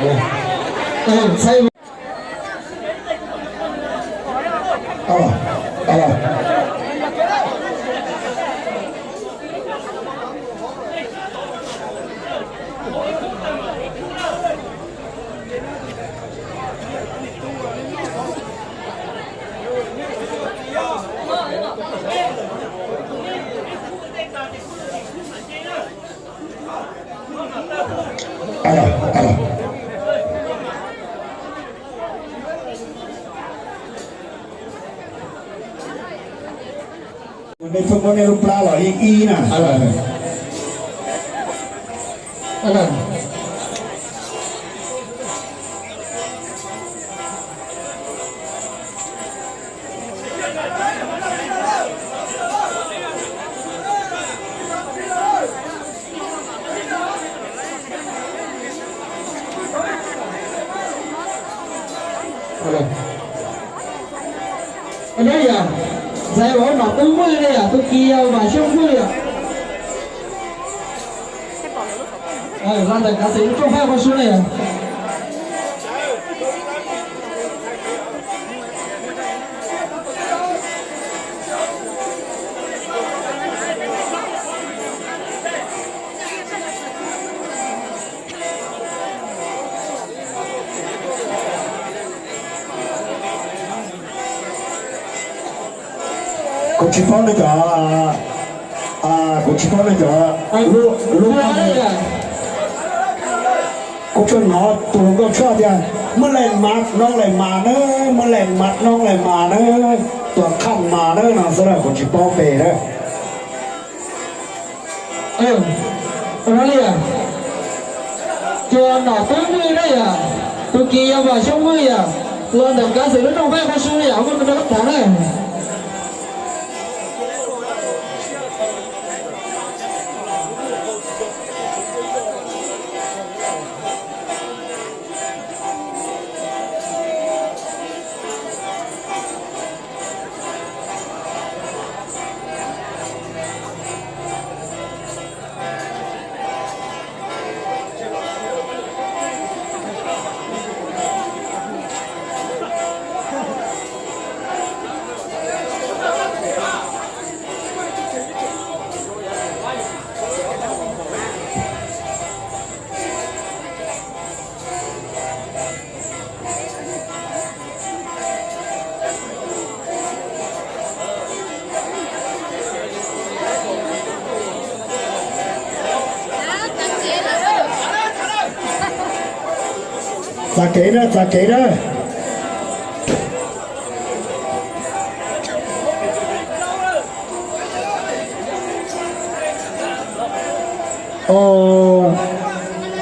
Nej pheej muab nej lub plab los ib ib na. Ntxhais Vam Nom Tub Vwj ne yom, tus Kis yog Vam Xyooj Vwj yom. Los ntawm kav xwm lub rooj fab qhov su ne yom. Kuv tsis paub nej cov, kuv tsis paub nej cov lub, kuv tsuas hnov tus hluas nkauj tshaj tias, muaj leej mas noo leej mas na, muaj leej mas noo leej mas na, tuam qhaj mas na no xwb na, kuv tsis paub npe na. Ua li, tus Nom Tub Vwj na yom, tus Kis yog Vam Xyooj Vwj yom, los ntawm kav xwm lub rooj fab qhov su yom, muaj tus rau kab thav na. Txav kev na, txav kev na.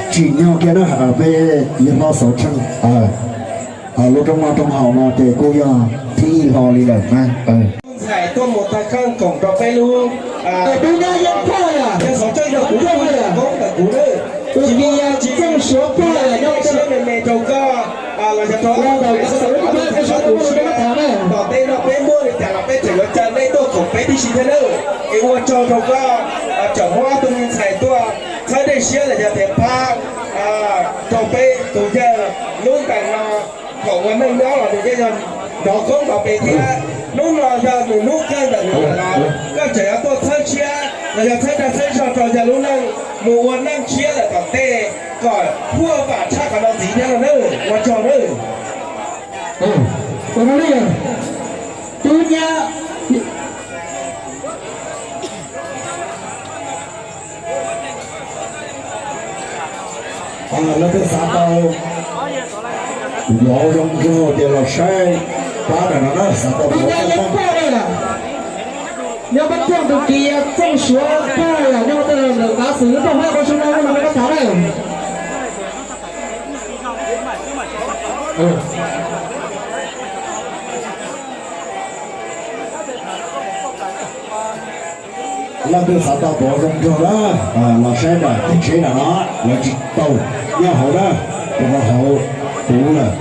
Tsim nyog kiag na, peb yawg hlob Xauv Tsheej, lub roob noj roob haus no ces kuj yog thib ib hlo li lawm na. Ntxhais tuaj mus tag kheej koom rau peb lub, peb nyob yeeb pog yom, yog Xauv Tsheej yog kuv, koob ntawm kuv na. Tus Kis yog tsis txeej suav pog yom, nyob siab me me rau koj los yog rau tus ntxhais no, tus ntxhais no tus siab. Tom ntej no peb muaj li cas los peb tseem yuav caw nej tuaj koom peb tib si thiab nawb. Es ua tsaug rau koj tseem muab ob tug me ntxhais tuaj txhawb dej siab los yog tias pab rau peb tus yawg lub ntees no kom ua neej nyob los nws yeej yog nrov koob nrov pes thiab. Hnub no yog nws hnub kawg ntawm nws lawm los koj tseem yuav tuaj txhawb siab los yog txhawb dag txhawb zog rau yawg lub neej mus ua neej tshiab lawm tom ntej kom huaj vam tshaj qhov no ntxiv thiab no nawb. Ua tsaug nawb. Tub nyab. Leej twg xav tau vauv zoo nraug ces los saib pab ntawm no na, xav tau vauv zoo nraug. Nyob pab txooj tus Kis yog txooj suav pog yom, nyob ntawm kav xwm lub rooj fab qhov su no no peb pab thav na. Leej twg xav tau vauv zoo nraug na, los saib nram tej tsheb nram no, lawv tsis tau nyob hauv na, rau hauv puv lawm.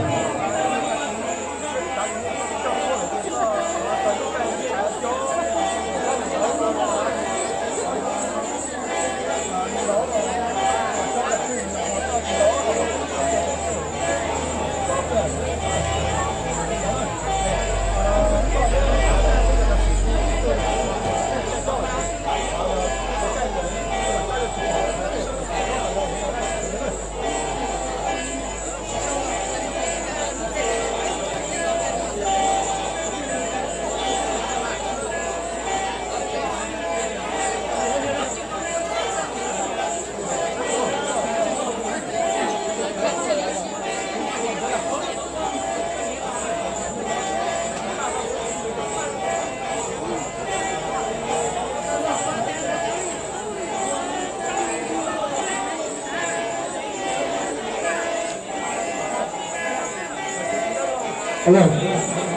Tau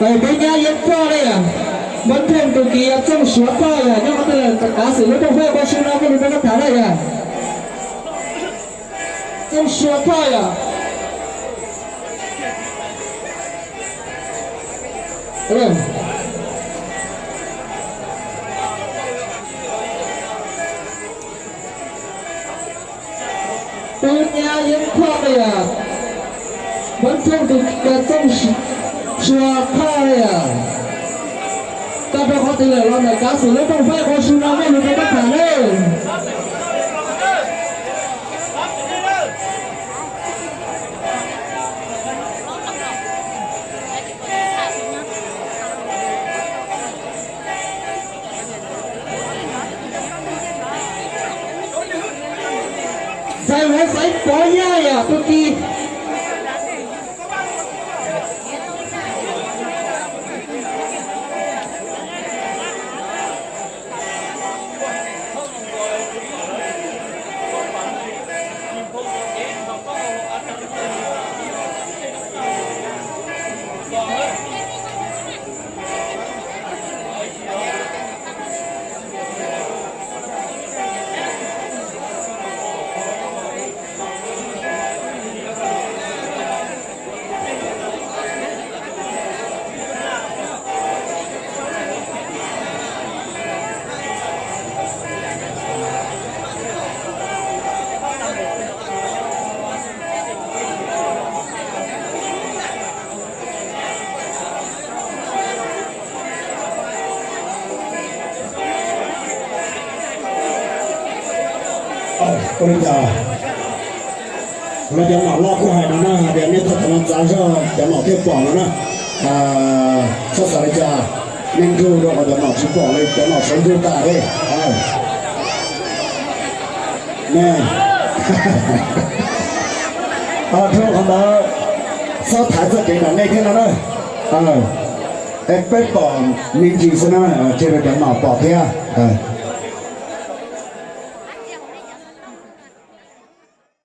peb nyab yeeb koj na yom, Npab Thooj tus kis yog Txooj Suav Thoj yom, nyob qhov twg lawm rov qab xwm lub rooj fab ua su no muaj lus rau koj tham na yom. Txooj Suav Thoj yom. Peb nyab yeeb koj na yom, Npab Thooj tus kis yog Txooj Suav Thoj na yom. Koj rau qhov twg lawm los rov qab xwm lub rooj fab ua su no muaj lus rau koj tham na. Ntxhais Huab Xaiv Pov Yaj yom, tus kis. Ua li cas los cov nom loj kuj hais no na, hais tias nej txhob txav zog, cov nom thiaj pom no na. Txhob xav li cas, nej nrug rau qhov cov nom tsis pom li, cov nom sawv nrug tas li. Ne, rau qhov ntawd txhob thaiv txoj kev nram nej thiab no na. Es peb pom me ntsis xwb na, tseg rau cov nom pom thiab.